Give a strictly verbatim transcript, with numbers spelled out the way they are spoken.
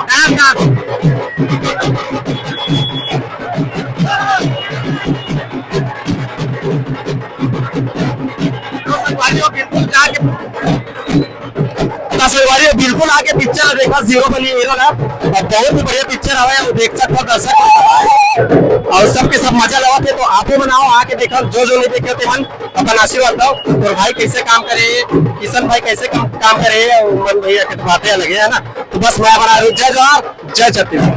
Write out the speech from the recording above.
Dance, dance. तो संगवारी हो, बिल्कुल जाके, तो संगवारी हो, बिल्कुल आके पिक्चर देखा जीरो बनी हीरो ना, और बहुत ही बढ़िया पिक्चर हवे, वो देख सकते हो दर्शक। और सबके सब मजा लेवत हे, तो आपो मन आओ, आके देखो, जो जो नहीं देखे हो, मन अपन आशीर्वाद दो। और भाई कैसे काम करे, किशन भाई कैसे काम, काम करे, और मन भैया के तो बातें अलग है ना। तो बस मैं बना रहा हूँ। जय जोहार, जय छत्तीसगढ़।